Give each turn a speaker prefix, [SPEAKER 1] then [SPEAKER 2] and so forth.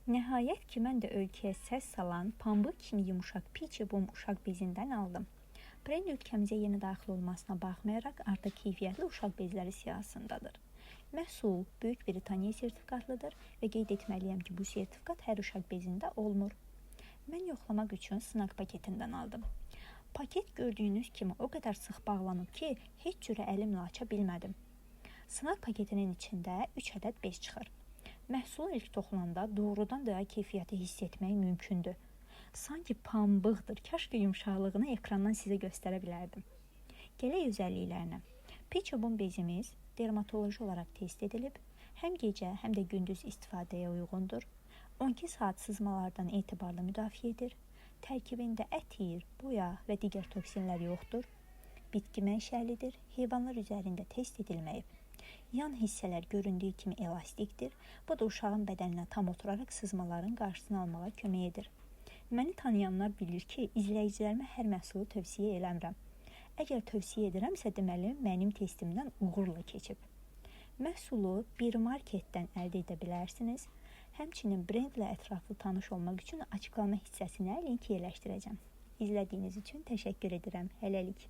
[SPEAKER 1] Nəhayət ki, mən də ölkəyə səs salan pambıq kimi yumşaq Peachy Boom uşaq bezindən aldım. Brend ölkəmizə yeni daxil olmasına baxmayaraq artıq keyfiyyətli uşaq bezləri siyahısındadır. Məhsul Böyük Britaniya sertifikatlıdır və qeyd etməliyəm ki, bu sertifikat hər uşaq bezində olmur. Mən yoxlamaq üçün sınaq paketindən aldım. Paket gördüyünüz kimi o qədər sıx bağlanıb ki, heç cürə əlimlə aça bilmədim. Sınaq paketinin içində 3 ədəd bez çıxır. Məhsula ilk toxunanda doğrudan da keyfiyyəti hiss etmək mümkündür. Sanki pambıqdır. Kaş ki yumşaqlığını ekrandan sizə göstərə bilərdim. Gələk özəlliklərinə. Peachy Boom bezimiz dermatoloji olaraq test edilib, həm gecə, həm də gündüz istifadəyə uyğundur. 12 saat sızmalardan etibarlı müdafiə edir. Tərkibində ətir, boya və digər toksinlər yoxdur. Bitki mənşəlidir, heyvanlar üzərində test edilməyib. Yan hissələr göründüyü kimi elastikdir. Bu da uşağın bədəninə tam oturaraq sızmaların qarşısını almağa kömək edir. Məni tanıyanlar bilir ki, izləyicilərimə hər məhsulu tövsiyə eləmirəm. Əgər tövsiyə edirəmsə, deməli mənim testimdən uğurla keçib. Məhsulu bir marketdən əldə edə bilərsiniz. Həmçinin brendlə ətraflı tanış olmaq üçün açıqlama hissəsinə link yerləşdirəcəm. İzlədiyiniz üçün təşəkkür edirəm. Hələlik.